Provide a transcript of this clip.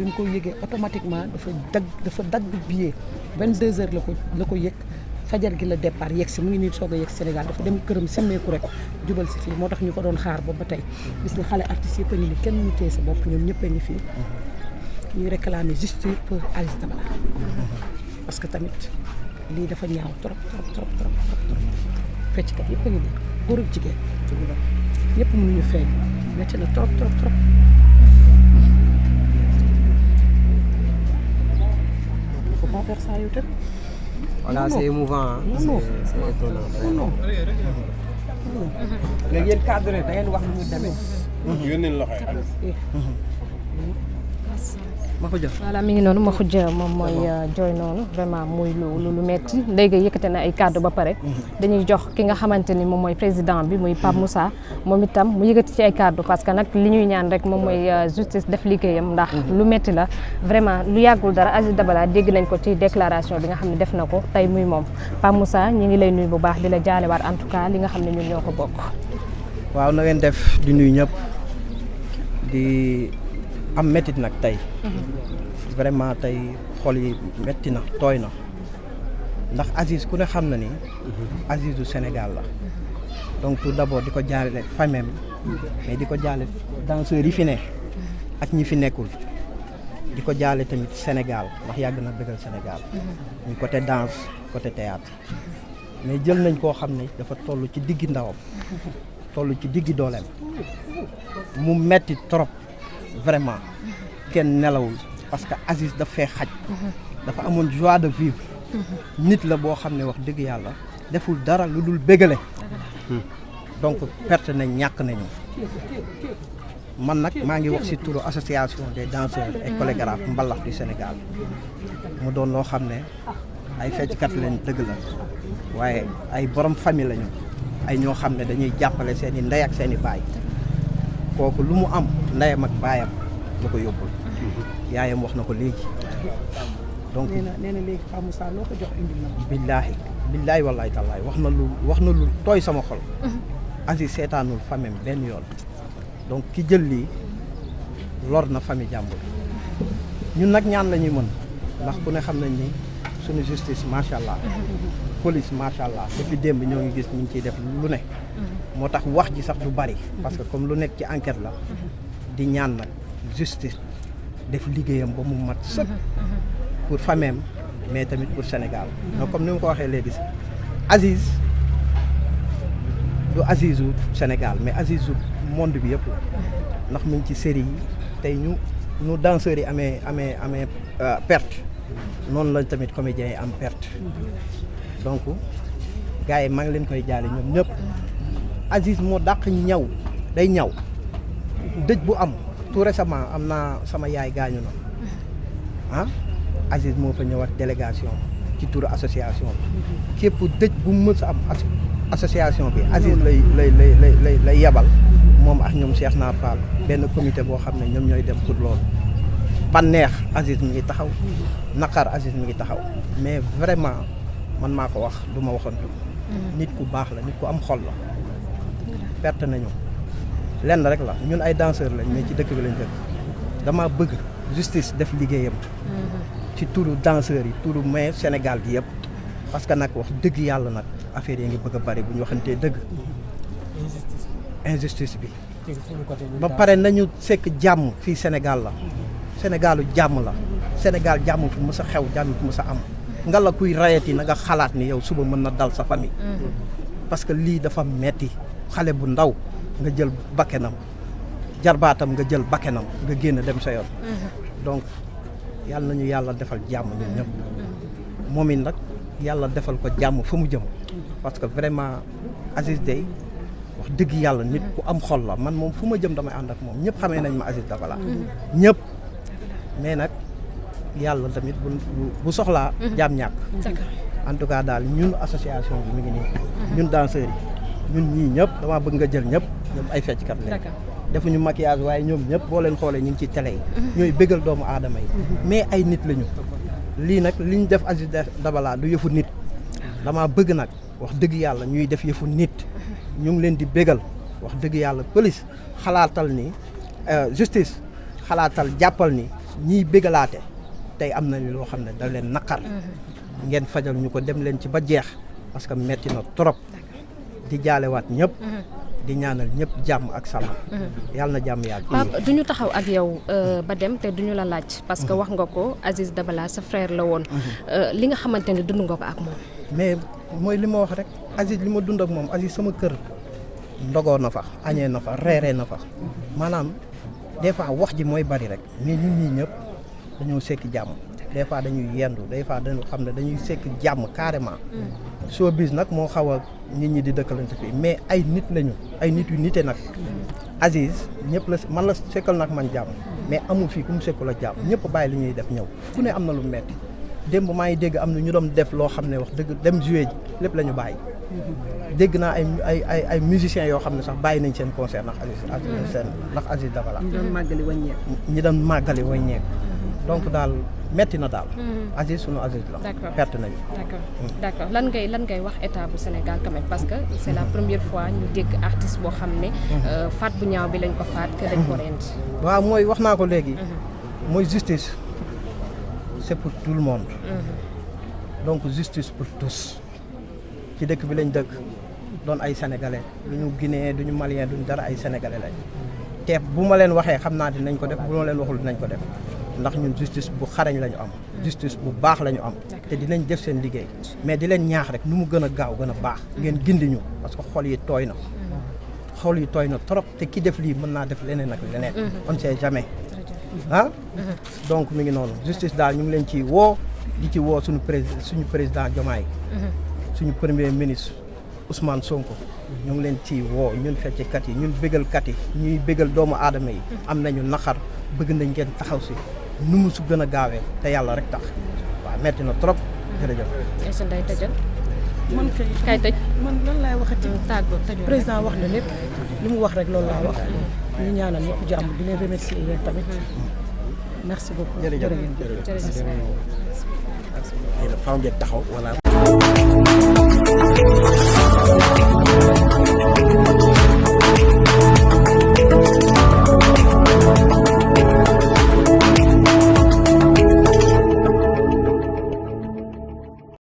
bi mu ko yëgee automatiquement dafa dagg billet 22h la ko yëg fajar gi la départ yegg si mu ngi nii soog a yegg Sénégal dafa dem këram simmeeku rek jubal si fii moo tax ñu ko doon xaar boobu ba tey gis nga xale artistes yëpp a ngi nii kenn ñu téye sa bopp ñoom ñëpp a ngi fii ñuy réclamer justice pour Aziz Dabala parce que tamit lii dafa ñaaw trop fecckat yëpp a ngi nii góor ak jigéen ñëpp mënuñu feeñ metti na trop faut pas faire ça yow tamit. Voilà, c'est émouvant. C'est étonnant. Non. léegi yéen cadre da ngeen wax lu mu demee. yónneel loxo yi. ma ko jox. voilà mi ngi noonu ma xujja moom mooy jooy noonu vraiment muy lu metti léegi yëkkate na ay kàddu ba pare dañuy jox ki nga xamante ni moom mooy président bi muy Pape Moussa moom itam mu yëkkati ci ay kàddu parce que nag li ñuy ñaan rek moom mooy justice def liggéeyam ndax lu metti la vraiment lu yàggul dara Aziz Dabala dégg nañ ko ci déclaration bi nga xam ne def na ko tey muy moom Pape Moussa ñi ngi lay nuyu bu baax di la jaalewaat en tout cas li nga xam ne ñun ñoo ko bokk. waaw na ngeen def di nuyu ñëpp di am métit nag tey vraiment tey xol yi métti na tooy na ndax Aziz ku ne xam na ni Aziz du Sénégal la donc tout d'abord di ko jaale famem mais di ko jaale danseurs yi fi ne ak ñi fi nekkul di ko jaale tamit Sénégal ndax yàgg na bëggal Sénégal ñu côté danse côté théâtre mais jël nañ koo xam ne dafa toll ci diggi ndawam toll ci diggi dooleem mu metti trop vraiment kenn nelawul parce que Aziz daf fee xaj dafa amoon joie de vivre nit la boo xam ne wax dëgg yàlla deful dara lu dul bégale donc perte nañ ñàkk nañu man nag maa ngi wax ci turu association des danseurs et chorégraphes mbalax du Sénégal mu doon loo xam ne ay fecckat lañ dëgg la waaye ay borom famille lañu ay ñoo xam ne dañuy jàppale seen i ndey ak seen i baay kooku lu mu am ndeyam ak baayam la ko yóbbul yaayam wax na ko léegi donc nee na léegi Pape Moussa loo ko jox indi na billaahi wallaahi tallaahi wax na lu tooy sama xol Aziz seetaanul famille benn yoon donc ki jël lii lor na famille jàmbur ñun nag ñaan la ñuy mën ndax ku ne xam nañ ni suñu justice macha allah police macha allah depuis démb ñoo ngi gis ñu ngi ciy def lu ne moo tax wax ji sax du bari parce que comme lu nekk ci enquête la di ñaan nag justice def liggéeyam ba mu mat sëkk pour famem mais tamit pour Sénégal donc comme ni ma ko waxee léegi si Aziz du Azizu Sénégal mais Azizu monde bi yëpp ndax mu ngi ci série yi tey ñu danseurs yi amee perte noonu la tamit comédiens yi am perte donc gars yi maa ngi leen koy jaale ñoom ñëpp Aziz moo dàq ñaw day ñaw dëj bu am tout récemment am naa sama yaay gaañu na ah Aziz moo fa ñëwaat délégation ci turu association bi képp dëj bu mu mës a am association bi Aziz lay yebal moom ak ñoom Cheikh Naar Fall benn comité boo xam ne ñoom ñooy dem pour loolu banneex Aziz mi ngi taxaw naqar Aziz mi ngi taxaw mais vraiment man maa ko wax du ma waxantu nit ku baax la nit ku am xol la perte nañu lenn rek la ñun ay danseurs lañ mais ci dëkk bi lañ dëkk dama bëgg justice def liggéeyam ci turu danseurs yi turu mais Sénégal gi yëpp parce que nag wax dëgg yàlla nag affaire yi ngi bëgg a bari bu ñu waxantee dëgg injustice bi ba pare nañu sekk jàmm fii Sénégal la Sénégalu jàmm la Sénégal jàmm fi mës a xew jàmm fi mës a am nga la kuy rayati na nga xalaat ni yow suba mën na dal sa famille parce que lii dafa metti xale bu ndaw nga jël bakkenam jarbaatam nga jël bakkenam nga génn dem sa yoon donc yàlla nañu yàlla defal jàmm ñun ñëpp moom it nag yàlla defal ko jàmm fa mu jëm parce que vraiment Aziz Dey wax dëgg yàlla nit ku am xol la man moom fu ma jëm damay ànd ak moom ñëpp xamee nañ ma Aziz Dabala ñëpp mais nag yàlla tamit bu soxlaa jaam ñàkk en tout cas daal ñun association bi mi ngi nii ñun danseurs yi ñun ñii ñëpp dama bëgg nga jël ñëpp ay fecckat lañ defuñu maquillage waaye ñoom ñëpp boo leen xoolee ñu ngi ci télé yi ñooy bégal doomu aadama yi mais ay nit lañu lii nag li ñu def Aziz Dabala du yëfu nit dama bëgg nag wax dëgg yàlla ñuy def yëfu nit ñu ngi leen di bégal wax dëgg yàlla police xalaatal ni justice xalaatal jàppal ni ñiy bégalaate tey am nañu loo xam ne da leen naqar ngeen fajal ñu ko dem leen ci ba jeex parce que metti na trop di jaalewaat ñëpp di ñaanal ñëpp jàmm ak salaam yàlla na jàmm yàgg. Pape du ñu taxaw ak yow ba dem te du ñu la laaj parce que wax nga ko Aziz Dabala sa frère la woon li nga xamante ne dund nga ko ak moom. mais mooy li ma wax rek Aziz li ma dund ak moom Aziz sama kër ndogoo na fa añee na fa reeree na fa maanaam des fois wax ji mooy bari rek mais ñun ñii ñëpp dañoo sekki jàmm des fois dañuy yendu des fois dañu xam ne dañuy sekki jàmm carrément showbiz nag moo xaw a nit ñi di dëkkalante fii mais ay nit lañu ay nit yu nite nag Aziz ñëpp la man la sekkal nag man jàmm mais amul fii ku mu sekkul ak jàmm ñëpp bàyyi li ñuy def ñëw ku ne am na lu metti démb maa ngi dégg am na ñu doon def loo xam ne wax dëgg dem jouer ji lépp la ñu bàyyi dégg naa ay musiciens yoo xam ne sax bàyyi nañ seen concert ndax Aziz Dabala ñu doon màggali wàññeeku. ñi doon màggali wàññeeku donc daal metti na daal Aziz sunu Aziz la perte nañu d'accord lan ngay wax état bu Sénégal quand même parce que c'est la première fois ñu dégg artiste boo xam ne faat bu ñaaw bi lañ ko faat que dañ ko rendi waaw mooy wax naa ko léegi mooy justice c'est pour tout le monde donc justice pour tous ci dëkk bi lañ dëkk doon ay sénégalais duñu guinéen duñu malien duñu dara ay sénégalais lañ te bu ma leen waxee xam naa dinañ ko def bu ma leen waxul dinañ ko def ndax ñun justice bu xarañ la ñu am justice bu baax la ñu am te dinañ def seen liggéey mais di leen ñaax rek nu mu gën a gaaw gën a baax ngeen gindi ñu parce que xol yi tooy na trop te ki def lii mën naa def leneen ak leneen on sait jamais donc mi ngi noonu justice daal ñu ngi leen ci woo di ci woo suñu président Diomaye suñu premier ministre Ousmane Sonko ñu ngi leen ci woo ñun fecckat yi ñun bégalkat yi ñuy bégal doomu aadama yi am nañu naqar bëgg nañ ngeen taxaw si nu mu su gën a gaawee te yàlla rek tax waaw metti na trop jërëjëf. Aïssa Ndeye tëjal. man kay tëj. man lan laay waxati. tàggoo tëjoo président wax na lépp li mu wax rek loolu laa wax ñu ñaanal ñëpp jàmm di leen remercier yéen tamit merci beaucoup. jërëjëf jërëjëf. faaw ngeen taxaw wala